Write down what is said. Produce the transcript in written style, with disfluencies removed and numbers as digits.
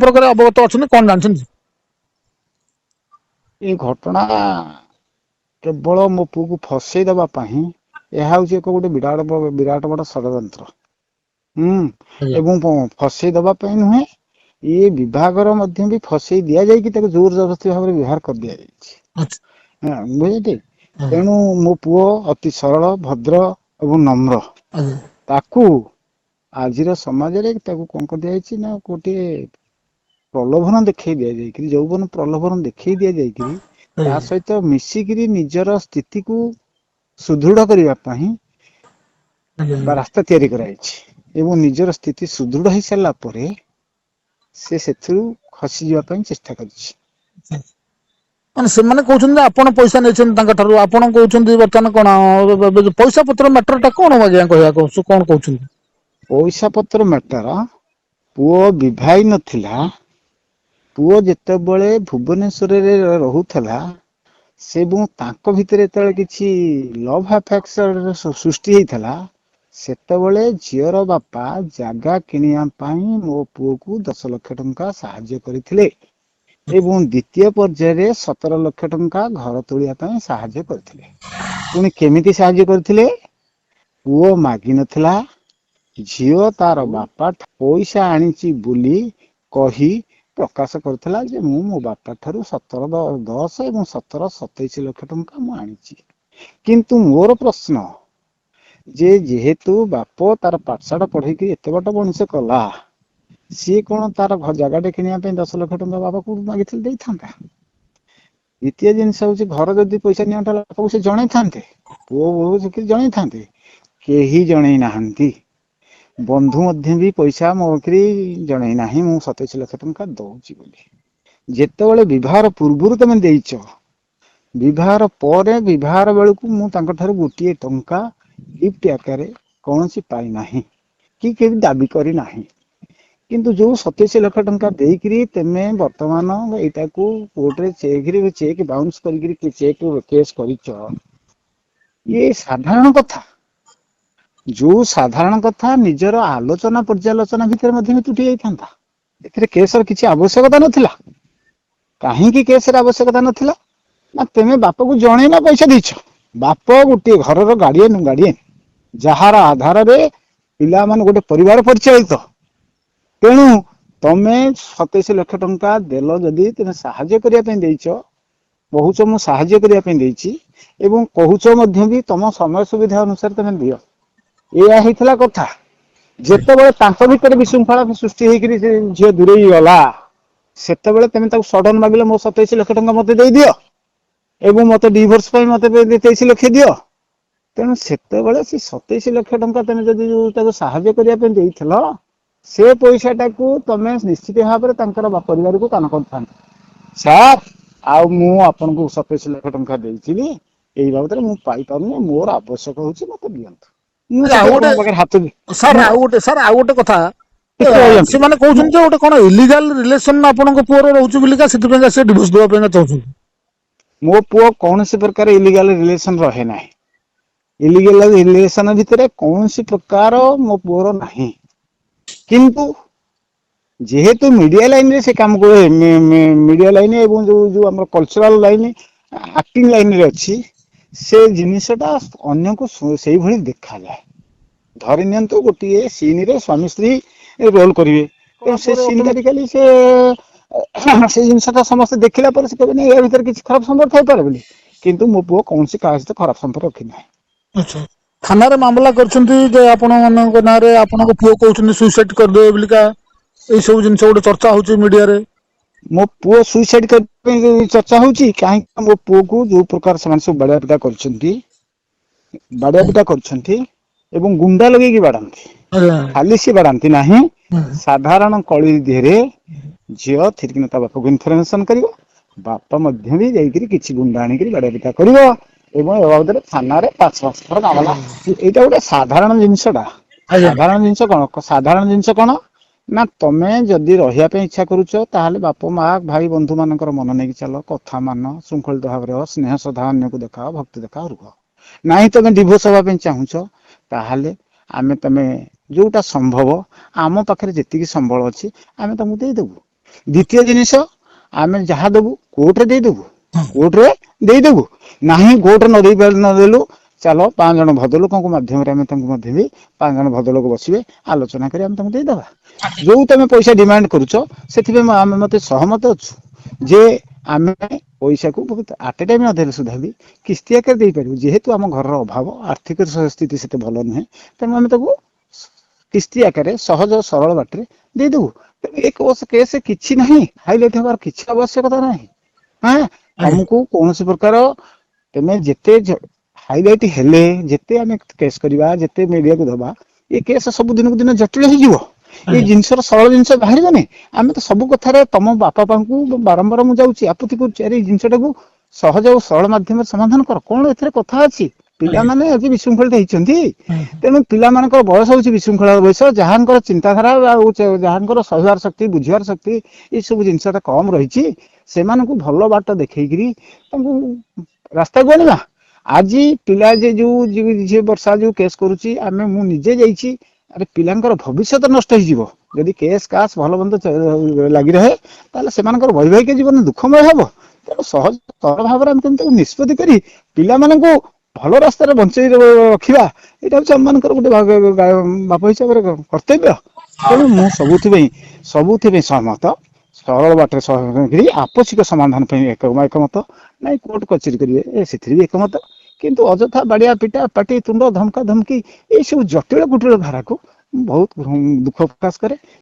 ସମ୍ପର୍କରେ ଅବଗତ ଅଛନ୍ତି, କଣ ଜାଣିଛନ୍ତି? ଏ ଘଟଣା କେବଳ ମୋ ପୁଅକୁ ଫସେଇ ଦବା ପାଇଁ, ଏହା ହଉଛି ଏକ ଗୋଟେ ବିରାଟ ବିରାଟ ବଡ ଷଡଯନ୍ତ୍ର। ଏବଂ ଫସେଇ ଦବା ପାଇଁ ନୁହେଁ, ଇଏ ବିଭାଘର ମଧ୍ୟ ବି ଫସେଇ ଦିଆଯାଇକି ତାକୁ ଜୋର ଜବରଦସ୍ତି ଭାବରେ ବିବାହ କରିଦିଆଯାଇଛି। ବୁଝିଲେ? ତେଣୁ ମୋ ପୁଅ ଅତି ସରଳ, ଭଦ୍ର ଏବଂ ନମ୍ର। ତାକୁ ଆଜିର ସମାଜରେ ତାକୁ କଣ କରିଦିଆଯାଇଛି ନା ଗୋଟିଏ ପ୍ରଲୋଭନ ଦେଖେଇ ଦିଆଯାଇକିରି, ଯୌବନ ପ୍ରଲୋଭନ ଦେଖେଇ ଦିଆଯାଇକିରି, ତା ସହିତ ମିଶିକିରି ନିଜର ସ୍ଥିତିକୁ ସୁଦୃଢ କରିବା ପାଇଁ ବା ରାସ୍ତା ତିଆରି କରାଯାଇଛି ଏବଂ ନିଜର ସ୍ଥିତି ସୁଦୃଢ ହେଇସାରିଲା ପରେ ସେ ସେଥିରୁ ଖସିଯିବା ପାଇଁ ଚେଷ୍ଟା କରିଛି। ମାନେ ସେମାନେ କହୁଛନ୍ତି ଯେ ଆପଣ ପଇସା ନେଇଛନ୍ତି ତାଙ୍କ ଠାରୁ। ଆପଣ କହୁଛନ୍ତି ବର୍ତ୍ତମାନ କଣ ପଇସା ପତ୍ର ମ୍ୟାଟର ଟା କଣ ଆଜ୍ଞା କହିବାକୁ କଣ କହୁଛନ୍ତି? ପଇସା ପତ୍ର ମ୍ୟାଟର, ପୁଅ ବିଭାଇ ନଥିଲା। ପୁଅ ଯେତେବେଳେ ଭୁବନେଶ୍ୱରରେ ରହୁଥିଲା, ସେ ଏବଂ ତାଙ୍କ ଭିତରେ ଯେତେବେଳେ କିଛି ଲଭ୍ ଆଫେକ୍ସନ ସୃଷ୍ଟି ହେଇଥିଲା, ସେତେବେଳେ ଝିଅର ବାପା ଜାଗା କିଣିବା ପାଇଁ ମୋ ପୁଅକୁ 10 ଲକ୍ଷ ଟଙ୍କା ସାହାଯ୍ୟ କରିଥିଲେ ଏବଂ ଦ୍ୱିତୀୟ ପର୍ଯ୍ୟାୟରେ 17 ଲକ୍ଷ ଟଙ୍କା ଘର ତୋଳିବା ପାଇଁ ସାହାଯ୍ୟ କରିଥିଲେ। ପୁଣି କେମିତି ସାହାଯ୍ୟ କରିଥିଲେ? ପୁଅ ମାଗିନଥିଲା, ଝିଅ ତାର ବାପା ପଇସା ଆଣିଛି ବୋଲି କହି ପ୍ରକାଶ କରିଥିଲା ଯେ ମୁଁ ମୋ ବାପା ଠାରୁ 17 10 ଏବଂ 17 27 ଲକ୍ଷ ଟଙ୍କା ମୁଁ ଆଣିଛି। କିନ୍ତୁ ମୋର ପ୍ରଶ୍ନ ଯେ ଯେହେତୁ ବାପ ତାର ପାଠଶାଠ ପଢେଇକି ଏତେ ବାଟ ମଣିଷ କଲା, ସିଏ କଣ ତାର ଜାଗାଟେ କିଣିବା ପାଇଁ 10 ଲକ୍ଷ ଟଙ୍କା ବାପାକୁ ମାଗିଥିଲେ ଦେଇଥାନ୍ତା? ଦ୍ୱିତୀୟ ଜିନିଷ ହଉଛି, ଘର ଯଦି ପଇସା ନିଅଣ୍ଟ ହେଲା, ବାପାକୁ ସେ ଜଣେଇଥାନ୍ତେ, ପୁଅ ବୋହୂ ସେ ଜଣେଇଥାନ୍ତେ। କେହି ଜଣେଇ ନାହାନ୍ତି। ବନ୍ଧୁ ମଧ୍ୟ ବି ପଇସା ମୋ କରି ଜଣେଇ ନାହିଁ ମୁଁ 27 ଲକ୍ଷ ଟଙ୍କା ଦଉଛି ବୋଲି। ଯେତେବେଳେ ବିବାହର ପୂର୍ବରୁ ତମେ ଦେଇଛ, ବିବାହର ପରେ, ବିବାହର ବେଳକୁ ମୁଁ ତାଙ୍କ ଠାରୁ ଗୋଟିଏ ଟଙ୍କା ଗିଫ୍ଟ ଆକାରରେ କୌଣସି ପାଇନାହିଁ କି କେହି ଦାବି କରିନାହିଁ। କିନ୍ତୁ ଯୋଉ 27 ଲକ୍ଷ ଟଙ୍କା ଦେଇକିରି ତେମେ ବର୍ତ୍ତମାନ ଏଇଟାକୁ କୋର୍ଟରେ ଚେକ୍ ଚେକ୍ ବାଉନ୍ସ କରିକିରି ଚେକ୍ କେସ୍ କରିଛ, ଇଏ ସାଧାରଣ କଥା, ଯୋଉ ସାଧାରଣ କଥା ନିଜର ଆଲୋଚନା ପର୍ଯ୍ୟାଲୋଚନା ଭିତରେ ମଧ୍ୟ ବି ତୁଟି ଯାଇଥାନ୍ତା। ଏଥିରେ କେସର କିଛି ଆବଶ୍ୟକତା ନଥିଲା। କାହିଁକି କେସର ଆବଶ୍ୟକତା ନଥିଲା ନା ତେମେ ବାପାକୁ ଜଣେଇନା ପଇସା ଦେଇଛ। ବାପ ଗୋଟିଏ ଘରର ଗାର୍ଡିଆନ, ଗାର୍ଡିଆନ ଯାହାର ଆଧାରରେ ପିଲାମାନେ ଗୋଟେ ପରିବାର ପରିଚାଳିତ। ତେଣୁ ତମେ 27 ଲକ୍ଷ ଟଙ୍କା ଦେଲ, ଯଦି ତମେ ସାହାଯ୍ୟ କରିବା ପାଇଁ ଦେଇଛ, କହୁଛ ମୁଁ ସାହାଯ୍ୟ କରିବା ପାଇଁ ଦେଇଛି ଏବଂ କହୁଛ ମଧ୍ୟ ବି ତମ ସମୟ ସୁବିଧା ଅନୁସାରେ ତମେ ଦିଅ, ଏଇଆ ହେଇଥିଲା କଥା। ଯେତେବେଳେ ତାଙ୍କ ଭିତରେ ବିଶୃଙ୍ଖଳା ସୃଷ୍ଟି ହେଇକିରି ସେ ଝିଅ ଦୂରେଇ ଗଲା, ସେତେବେଳେ ତମେ ତାକୁ ସଡନ ମାଗିଲ ମୋ 27 ଲକ୍ଷ ଟଙ୍କା ମତେ ଦେଇଦିଅ ଏବଂ ମତେ ଡିଭୋର୍ସ ପାଇଁ ମତେ 23 ଲକ୍ଷ ଦିଅ। ତେଣୁ ସେତେବେଳେ ସେ 27 ଲକ୍ଷ ଟଙ୍କା ତମେ ଯଦି ଯୋଉ ତାକୁ ସାହାଯ୍ୟ କରିବା ପାଇଁ ଦେଇଥିଲ, ସେ ପଇସାଟାକୁ ତମେ ନିଶ୍ଚିତ ଭାବରେ ତାଙ୍କର ପରିବାରକୁ କାନ କରିଥାନ୍ତ, ସାର୍ ଆଉ ମୁଁ ଆପଣଙ୍କୁ 27 ଲକ୍ଷ ଟଙ୍କା ଦେଇଥିଲି, ଏଇ ବାବଦରେ ମୁଁ ପାଇପାରୁନି, ମୋର ଆବଶ୍ୟକ ହଉଛି, ମତେ ଦିଅନ୍ତୁ। ମୁଁ ଆଉ ସେଠି ଗୋଟେ ଆପଣଙ୍କ ପାଖରେ ହାତ ସାର୍, ଆଉ ଗୋଟେ ସାର୍, ଆଉ ଗୋଟେ କଥା, ଟିକେ ରହିଯାନ୍ତୁ। ସେମାନେ କହୁଛନ୍ତି ଯେ ଗୋଟେ କଣ ଇଲିଗାଲ ରିଲେସନ ଆପଣଙ୍କ ପୁଅର ରହୁଛି ବୋଲିକା, ସେଥିପାଇଁ ସେ ଡିଭୋର୍ସ ଦେବା ପାଇଁ ଚାହୁଁଛନ୍ତି। ମୋ ପୁଅ କୌଣସି ପ୍ରକାର ଇଲିଗାଲ ରିଲେସନ ରହେ ନାହିଁ। ଇଲିଗାଲ ରିଲେସନ ଭିତରେ କୌଣସି ପ୍ରକାର ମୋ ପୁଅର ନାହିଁ। କିନ୍ତୁ ଯେହେତୁ ମିଡିଆ ଲାଇନରେ ସେ କାମ କରେ, ମିଡିଆ ଲାଇନ ଏବଂ ଯୋଉ ଯୋଉ ଆମର କଲଚରାଲ ଲାଇନ, ଆକ୍ଟିଂ ଲାଇନରେ ଅଛି, ସେ ଜିନିଷଟା ଅନ୍ୟକୁ ସେଇଭଳି ଦେଖାଯାଏ। ଧରି ନିଅନ୍ତୁ ଗୋଟିଏ ସିନରେ ସ୍ୱାମୀ ସ୍ତ୍ରୀ ରୋଲ କରିବେ, ତେଣୁ ସେ ସିନ୍ କାଲି ସେ ସେଇ ଜିନିଷଟା ସମସ୍ତେ ଦେଖିଲା ପରେ ସେ କହିବେ ୟା ଭିତରେ କିଛି ଖରାପ ସମ୍ପର୍କ ଥାଇପାରେ ବୋଲି। କିନ୍ତୁ ମୋ ପୁଅ କୌଣସି କାହା ସହିତ ଖରାପ ସମ୍ପର୍କ ରଖିନାହିଁ। ଆଚ୍ଛା, ଥାନାରେ ମାମଲା କରିଛନ୍ତି ଯେ ଆପଣ ମାନଙ୍କ ନାଁରେ, ଆପଣଙ୍କ ପୁଅ କହୁଛନ୍ତି ସୁଇସାଇଡ କରିଦେବେ ବୋଲିକା, ଏଇ ସବୁ ଜିନିଷ ଗୋଟେ ଚର୍ଚ୍ଚା ହଉଛି ମିଡିଆରେ। ମୋ ପୁଅ ସୁଇସାଇଡ କରିବା ପାଇଁ ଚର୍ଚ୍ଚା ହଉଛି କାହିଁକି? ମୋ ପୁଅକୁ ଯୋଉ ପ୍ରକାର ସେମାନେ ସବୁ ବାଡିଆ ପିଟା କରିଛନ୍ତି, ବାଡିଆ ପିଟା କରିଛନ୍ତି ଏବଂ ଗୁଣ୍ଡା ଲଗେଇକି ବାଡାନ୍ତି। ଖାଲି ସିଏ ବାଡାନ୍ତି ନାହିଁ, ସାଧାରଣ କଳି ଦେହରେ ଝିଅ ଥିରିକିନା ତା ବାପାକୁ ଇନଫରମେସନ କରିବ, ବାପା ମଧ୍ୟ ବି ଯାଇକିରି କିଛି ଗୁଣ୍ଡା ଆଣିକିରି ବାଡିଆ ପିଟା କରିବ ଏବଂ ଏ ବାବଦରେ ଥାନାରେ ପାଞ୍ଚ ପାଞ୍ଚ ଥର ମାମଲା। ଏଇଟା ଗୋଟେ ସାଧାରଣ ଜିନିଷଟା। ସାଧାରଣ ଜିନିଷ କଣ? ସାଧାରଣ ଜିନିଷ କଣ ନା ତମେ ଯଦି ରହିବା ପାଇଁ ଇଚ୍ଛା କରୁଛ, ତାହେଲେ ବାପ ମା ଭାଇ ବନ୍ଧୁ ମାନଙ୍କର ମନ ନେଇକି ଚାଲ, କଥା ମାନ, ଶୃଙ୍ଖଳିତ ଭାବରେ ରହ, ସ୍ନେହ ଶ୍ରଦ୍ଧା ଅନ୍ୟକୁ ଦେଖାଅ, ଭକ୍ତି ଦେଖାଅ, ରୁହ। ନାହିଁ, ତମେ ଡିଭୋର୍ସ ହବା ପାଇଁ ଚାହୁଁଛ, ତାହେଲେ ଆମେ ତମେ ଯୋଉଟା ସମ୍ଭବ, ଆମ ପାଖରେ ଯେତିକି ସମ୍ବଳ ଅଛି ଆମେ ତମକୁ ଦେଇଦେବୁ। ଦ୍ୱିତୀୟ ଜିନିଷ, ଆମେ ଯାହା ଦେବୁ କୋର୍ଟରେ ଦେଇଦେବୁ, କୋର୍ଟରେ ଦେଇଦେବୁ। ନାହିଁ, କୋର୍ଟରେ ନ ଦେଇ ନଦେଲୁ, ଚାଲ 5 ଜଣ ଭଦ୍ରଲୋକଙ୍କ ମାଧ୍ୟମରେ ଆମେ ତାଙ୍କୁ ମଧ୍ୟ ବି 5 ଜଣ ଭଦ୍ରଲୋକ ବସିବେ, ଆଲୋଚନା କରି ଆମେ ତାଙ୍କୁ ଦେଇଦେବା। ଯୋଉ ତମେ ପଇସା ଡିମାଣ୍ଡ କରୁଛ, ସେଥିପାଇଁ ଆମେ ମତେ ସହମତ ଅଛୁ ଯେ ଆମେ ପଇସାକୁ ଆଟ୍ ଏ ଟାଇମ୍ ନଦେଲେ ସୁଦ୍ଧା ବି କିସ୍ତି ଆକାରରେ ଦେଇପାରିବୁ। ଯେହେତୁ ଆମ ଘରର ଅଭାବ, ଆର୍ଥିକ ସ୍ଥିତି ସେତେ ଭଲ ନୁହେଁ, ତେଣୁ ଆମେ ତାକୁ କିସ୍ତି ଆକାରରେ ସହଜ ସରଳ ବାଟରେ ଦେଇଦେବୁ। ତେଣୁ ଏ କେସ୍ କିଛି ନାହିଁ, ହାଇଲାଇଟ୍ ହେବାର କିଛି ଆବଶ୍ୟକତା ନାହିଁ। ହଁ, ତମକୁ କୌଣସି ପ୍ରକାର ତମେ ଯେତେ ହାଇଲାଇଟ୍ ହେଲେ, ଯେତେ ଆମେ କେସ୍ କରିବା, ଯେତେ ମିଡିଆକୁ ଦବା, ଏ କେସ୍ ସବୁ ଦିନକୁ ଦିନ ଜଟିଳ ହେଇଯିବ। ଏଇ ଜିନିଷର ସରଳ ଜିନିଷ ବାହାରିବନି। ଆମେ ତ ସବୁ କଥାରେ ତମ ବାପା ପାଙ୍କୁ ବାରମ୍ବାର ମୁଁ ଯାଉଛି, ଆପତ୍ତି କରୁଛି, ଆରେ ଏଇ ଜିନିଷଟାକୁ ସହଜ ଓ ସରଳ ମାଧ୍ୟମରେ ସମାଧାନ କର, କଣ ଏଥିରେ କଥା ଅଛି? ପିଲାମାନେ ଆଜି ବିଶୃଙ୍ଖଳିତ ହେଇଛନ୍ତି। ତେଣୁ ପିଲାମାନଙ୍କର ବୟସ ହଉଛି ବିଶୃଙ୍ଖଳାର ବୟସ। ଯାହାଙ୍କର ଚିନ୍ତାଧାରା ଆଉ ଯାହାଙ୍କର ସହିବାର ଶକ୍ତି, ବୁଝିବାର ଶକ୍ତି, ଏସବୁ ଜିନିଷଟା କମ ରହିଛି, ସେମାନଙ୍କୁ ଭଲ ବାଟ ଦେଖେଇକିରି ତାଙ୍କୁ ରାସ୍ତାକୁ ଆଣିବା। ଆଜି ପିଲା ଯେ ଯୋଉ ଝିଅ ବର୍ଷା ଯୋଉ କେସ୍ କରୁଛି, ଆମେ ମୁଁ ନିଜେ ଯାଇଛି। ଆରେ ପିଲାଙ୍କର ଭବିଷ୍ୟତ ନଷ୍ଟ ହେଇଯିବ ଯଦି କେସ୍ କାସ୍ ଭଲ ମନ୍ଦ ଲାଗି ରହେ, ତାହେଲେ ସେମାନଙ୍କର ବୈବାହିକ ଜୀବନ ଦୁଃଖମୟ ହବ। ତେଣୁ ସହଜ ସରଳ ଭାବରେ ଆମେ କେମିତି ତାକୁ ନିଷ୍ପତ୍ତି କରି ପିଲାମାନଙ୍କୁ ଭଲ ରାସ୍ତାରେ ବଞ୍ଚେଇ ରଖିବା, ଏଇଟା ହଉଛି ଆମମାନଙ୍କର ଗୋଟେ ବାପ ହିସାବରେ କର୍ତ୍ତବ୍ୟ। ତେଣୁ ମୁଁ ସବୁଥିପାଇଁ ସବୁଥିପାଇଁ ସହମତ। ସରଳ ବାଟରେ କରି ଆପୋଷିକ ସମାଧାନ ପାଇଁ ଏକମତ। ନାଇଁ, କୋର୍ଟ କଚେରୀ କରିବେ, ସେଥିରେ ବି ଏକମତ। କିନ୍ତୁ ଅଯଥା ବାଡିଆ ପିଟା, ପାଟି ତୁଣ୍ଡ, ଧମକା ଧମକି, ଏଇସବୁ ଜଟିଳ କୁଟିଳ ଧାରାକୁ ମୁଁ ବହୁତ ଦୁଃଖ ପ୍ରକାଶ କରେ।